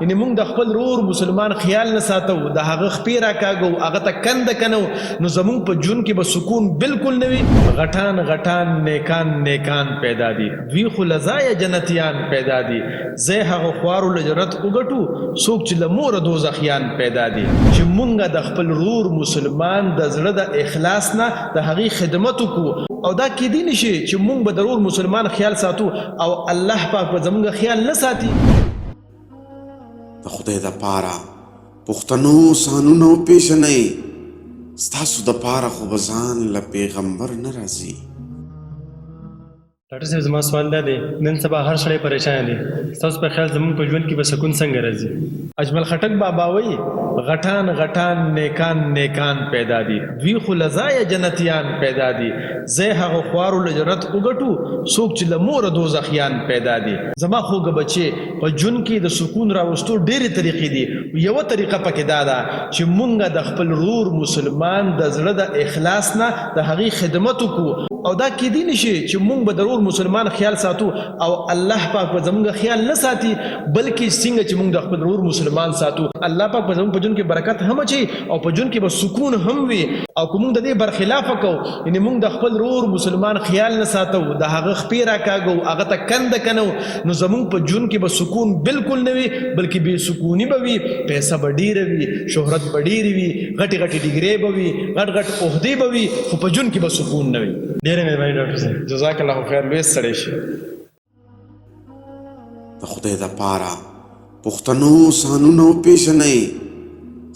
یعنی موږ د خپل رور مسلمان خیال نه ساتو، د هغه خپې راکاږو، هغه ته کنده کنو، نو زموږ په ژوند کې به سکون بالکل نه وي. غټان غټان نیکان نیکان پیدا دي، دوی خو له ځایه جنتیان پیدا دي، ځای هغه خوارو له جنت وګټو څوک چې له موره دوزخیان پیدا دي. چې مونږ د خپل رور مسلمان د زړه د اخلاص نه د هغې خدمت وکړو، او دا کیدی نشي چې مونږ به د رور مسلمان خیال ساتو او الله پاک به زمونږ خیال نه ساتي. د خدای د پاره پښتنو ځانونه وپېژنئ، ستاسو د پاره خو به ځان له پیغمبر نه راځي. ډاکټر صاحب زما سوال دا دی، نن سبا هر سړی پریشانه دی، ستاسو په خیال زموږ په ژوند کې به سکون څنګه راځي؟ اجمل خټک بابا وایي، غټان غټان نیکان نیکان پیدا دي، دوی خو له ځایه جنتیان پیدا دي، ځای هغه خوارو له جنت وګټو څوک چې له موره دوزخیان پیدا دي. زما خوږه بچې! په ژوند کې د سکون راوستو ډېرې طریقې دي، یوه طریقه پکې دا ده چې مونږ د خپل ورور مسلمان د زړه د اخلاص نه د هغې خدمت وکړو، او دا کیدی نشي چې مونږ به د ورور مسلمان خیال ساتو او الله پاک به زمونږ خیال نه ساتي، بلکې څنګه چې مونږ د خپل ورور مسلمان ساتو الله پاک به زمونږ په ژوند کې برکت هم اچوي او په ژوند کې به سکون هم وي. او که مونږ د دې برخلاف کوو، یعنی مونږ د خپل ورور مسلمان خیال نه ساتو، د هغه خپې راکاږو، هغه ته کنده کنو، نو زمونږ په ژوند کې به سکون بالکل نه وي، بلکې بې سکوني به وي، پیسه به ډیره وي، شهرت به ډیر وي، غټې غټې ډیګرې به وي، غټ غټ عهدې به وي، خو په ژوند کې به سکون نه وي. ډیره مهرباني ډاکټر صاحب. جزاک الله خیر، لوی ستړی شې. د خدای د پاره پښتنو ځانونه وپېژنئ،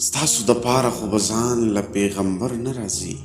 ستاسو د پاره خو به ځان له پیغمبر نه راځي.